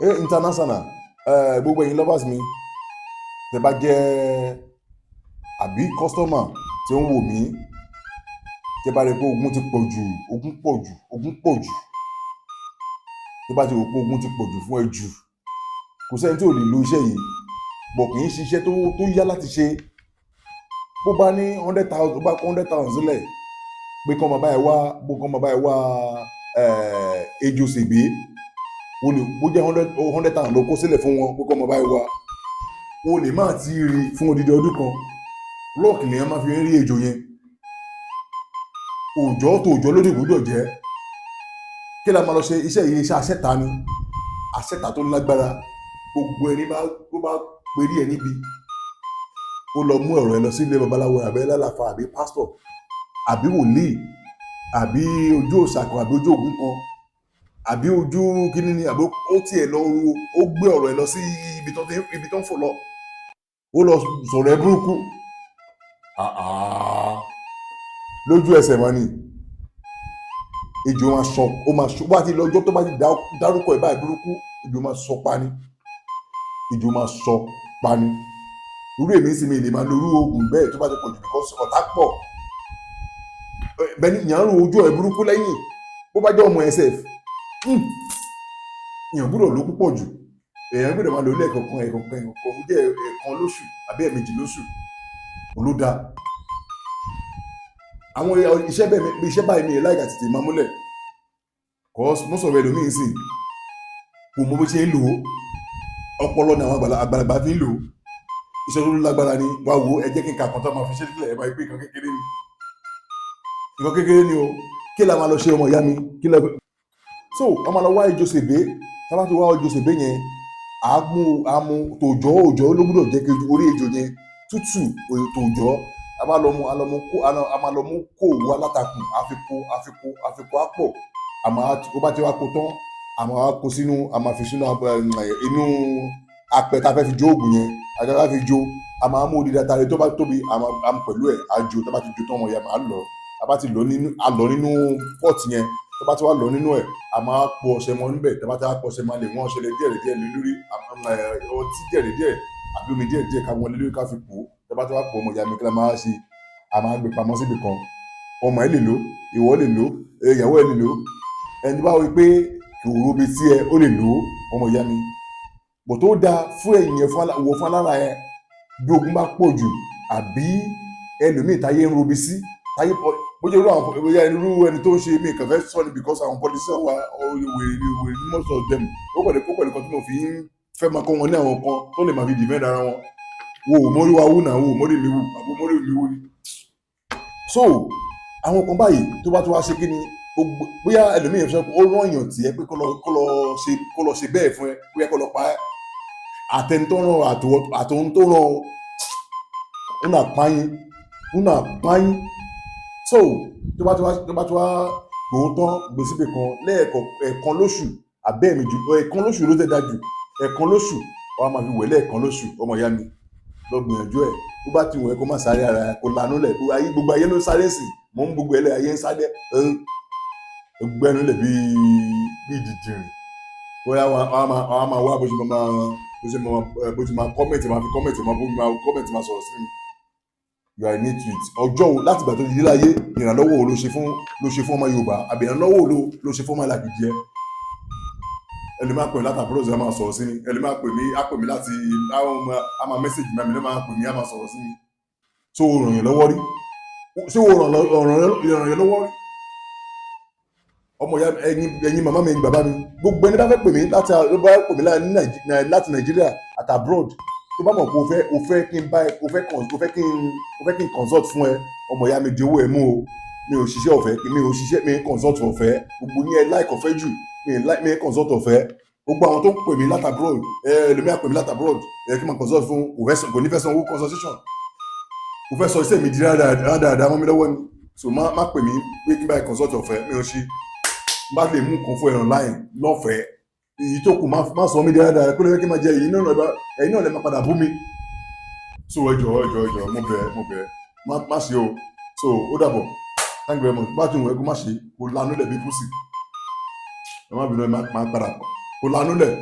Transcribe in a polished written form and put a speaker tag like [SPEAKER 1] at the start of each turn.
[SPEAKER 1] International, gbogbo ẹ̀yin lovers mi, tẹ́ bá jẹ́ àbí customer tí ó ń wò mí, tẹ́ bá rí pé ogun ti pọ̀ jù, ogun pọ̀ jù, ogun pọ̀ jù, tó bá ti wò pé ogun ti pọ̀ jù fún ẹ jù, kò sẹ́ni tí ò lè lo iṣẹ́ yìí bọ̀. Kì í ṣiṣẹ́ tó yá láti ṣe. Bó bá ní 100,000, bó bá kó 100,000 sílẹ̀ pé kọ́ máa bá ẹ wá, bó kọ́ máa bá ẹ wá ejò sèbé, o lè bó jẹ́ 100,000 ló kó sílẹ̀ fún wọn pé kọ́ máa bá ẹ wá, o lè má ti rí fún odidi ọdún kan. Luck lèèyàn máa fi ń rí ejò yẹn. Òòjọ́ tó òòjọ́ lórí ìgbúdọ̀ jẹ́. Kí la máa lọ ṣe iṣẹ́ yìí? Iṣẹ́ àṣẹta ni, àṣẹta tó lágbára. Gbogbo ẹni bá tó bá perí ẹ níbi, ó lọ mú ọ̀rọ̀ ẹ lọ sí ilé babaláwo, àbí lálàfà, àbí pásítọ̀, àbí wòlíì, àbí ojú òòṣà kan, àbí ojú ògún kan, àbí ojú kíní ni, àbí ó tiẹ̀ lọ, ó gbé ọ̀rọ̀ ẹ lọ sí ibi tó ń fò lọ, ó lọ sọ̀rọ̀ ẹ burúkú. Ah, lójú ẹsẹ̀ mọ́ ni ejò máa sọ, ó máa sọ. Bá ti lọ́jọ́ tó bá ti dárúkọ ẹ̀ báyìí burúkú, ejò máa sọ pa ni, ejò máa sọ pa ni. Irú èmi sì mi lè máa lo irú oògùn bẹ́ẹ̀ tó bá ti pọ̀ jù, because ọ̀tá pọ̀. Bẹ́ẹ̀ ni ìyàn ń ro ojú ẹ̀ burúkú lẹ́yìn. Bó bá jẹ́ ọmọ ẹsẹ̀, èèyàn gbọ́dọ̀ ló púpọ̀ jù. Èèyàn gbọ́dọ̀ máa lò lẹ́ẹ̀kọ̀ọ̀kan, ẹ̀kọ̀ọ̀kan, ẹ̀kọ̀ọ̀kan, ó jẹ́ ẹ̀ẹ̀kan lóṣù àbí ẹ̀ẹ̀mejì lóṣù ló dáa. Àwọn iṣẹ́ bẹ́ẹ̀, iṣẹ́ báyìí, mi ì láìka tètè máa múlẹ̀, 'cause most of ẹlòmíín sì kò mọ bó ṣe ń lò ó. Ọpọlọ ni àwọn àgbàlagbà fi ń lò ó. Iṣẹ́ tó lágbára ni. Wá wo, ẹ jẹ́ kí n ka kan tó máa fi ṣe sílẹ̀. Ẹ máa pé nǹkan kékeré ni, nǹkan kékeré ni o. Kí la máa lọ ṣe, ọmọ ìyá mi? Kí la so wọ́n máa lọ wá ejò sèbé. Tá bá ti wá ejò sèbé yẹn, àá mú tòjọ́. Òjọ́ ló gbọ́dọ̀ jẹ́ kí orí ejò yẹn tútù tòjọ́. A máa lọ mú, a lọ mú kó, a máa lọ mú kó òwú alátakùn, àfikò, àfikò, àfikò àpọ̀. Àmọ́ ó bá ti wá kó tán, a máa kó sínú, a máa fi sínú inú apẹ tá a fẹ́ fi jó oògùn yẹn. A fẹ́ fi jó, a máa mú odidi atare tó bá tóbi, a máa mú pẹ̀lú ẹ̀, a jó. Tó bá ti jó tán, ọmọ yẹn máa lọ. A bá ti lọ nínú, a lọ nínú pot yẹn. Tó bá ti wá lọ nínú ẹ̀, a máa po ọṣẹ mọ́ níbẹ̀. Tó bá ti wá po ọṣẹ, máa lè wọ́n ọṣẹ lé díẹ̀ díẹ̀ lé lórí, ọtí díẹ̀ díẹ̀ àbí omi díẹ̀ díẹ̀, ká wọn lé lórí, ká fi pò ó. Tó bá ti wá pò, ọmọ ìyá mi, kí la máa ṣe? A máa gbé pamọ́ síbì kan. Ọmọ ẹ lè lò, ìwọ lè lò, ìyàwó ẹ lè lò, ẹni bá wí pé kò robi sí ẹ, ó lè lò ó, ọmọ ìyá mi. Bò tó dáa fún ẹ̀yìn ẹ̀, wọ fún alára ẹ. Bí ogun bá pọ̀ jù, àbí ẹlòmíì táyé ń robi sí, táyé bó ṣe irú àwọn, bóyá irú ẹni tó ń ṣe mí kàn fẹ́ sọ ni, because àwọn politician wa, wèrè ni, wèrè ni most of them. Ó pẹ̀lú kan tí mo fi ń fẹ́ máa kọ́ wọn ní àwọn kan tó lè máa fi defend ara wọn. Wo ò mórí wa wú náà, wo ò mórí mi wú, àbó mórí mi wú ni. So àwọn kan báyìí, tó bá tó wá ṣe kí ni gbogbo, bóyá ẹlòmíì sọ pé ó rán èèyàn tì ẹ́ pé kó lọ ṣe bẹ́ẹ̀ fún ẹ, bóyá kó lọ pa ẹ́, àtẹni tó rán àtòun tó rán ó nà páyín, ó nà páyín. So tó bá ti wá gbòó tán, gbé síbì kan lẹ́ẹ̀kan, ẹ̀ẹ̀kan lóṣù àbẹ́ ẹ̀mejì, ẹ̀ẹ̀kan lóṣù ló tẹ̀ dájú. Ẹ̀ẹ̀kan lóṣù, wàá máa fi wẹ̀ lẹ́ẹ̀kan lóṣù. Ọmọ ìyá mi, lọ gbìyànjú ẹ̀. Bó bá ti wọ̀ ẹ́, kó má sáré ara ẹ̀, kó lanú lẹ̀. Gbogbo ayé ló ń sáré sí mò ń gbogbo ẹlẹ́ ayé ń sáré gbẹnu lẹ̀ bíi dìdìrìn. Bóyá wọn á máa wá bó ṣe máa comment, máa fi comment, máa bó máa comment, máa sọ̀rọ̀ sí mi. You are new to it. Ọjọ́ wo láti ìgbà tó ti dé láyé, ìrànlọ́wọ́ wo ló ṣe fún ọmọ Yorùbá, àbí ìrànlọ́wọ́ wo ló ṣe fún ọmọ ìlàkejì ẹ? Ẹni máa pè mí láti àbúrò, ṣe máa sọ̀rọ̀ sí mi. Ẹni máa pè mí, á pè mí láti àwọn ọmọ, á máa message mi, àmì ló máa pè mí, á máa sọ̀rọ̀ sí mi. Ṣé o ràn yàn lọ́wọ́ rí? Ṣé o ràn yàn lọ́wọ́ rí? Ọmọ ìyá, ẹ̀yin màmá mi, ẹ̀yin bàbá mi, gbogbo ẹni bá fẹ́ pè mí láti ló bá pè mí láti Nàìjíríà àti abroad, tó bá mọ̀ pé o fẹ́ kí n bá ẹ, o fẹ́ kí n consult fún ẹ, ọmọ ìyá mi, di owó ẹ mú o. Mi ò ṣiṣẹ́ ọ̀fẹ́, mi ò ṣiṣẹ́, mi ń consult ọ̀fẹ́. Gbogbo yín ẹ like ọ̀fẹ́ jù. Mi ń consult ọ̀fẹ́. Gbogbo àwọn tó ń pè mí láti abroad, ẹ ẹlòmíà pè mí láti abroad, ẹ kí n máa consult fún, kò ní fẹ́ san owó consultation, kò fẹ́ sọ iṣẹ́ mi di rádaràda mọ́ mi lọ́wọ́ ni. So má pè mí pé kí n bá ẹ consult ọ̀fẹ́. Mi ò ṣe. Bá lè mú nǹkan fún ẹ online lọ́fẹ̀ẹ́, èyí tó kù, má sọ mí di rádaràda pé ló fẹ́ kí n máa jẹ. Èyí náà, ẹ̀yin náà lè máa padà bú mi. So ẹ jọ̀ọ́, ẹ jọ̀ọ́, ẹ jọ̀ọ́, mo bẹ̀, mo bẹ̀, má ṣe o. So ó dàbọ̀. Thank you very much. Bá ti wọ̀ ẹ́, kó má ṣe, kó lanú lẹ̀ bí pussy. Ẹ má bínú, ẹ má padà kó lanú lẹ̀.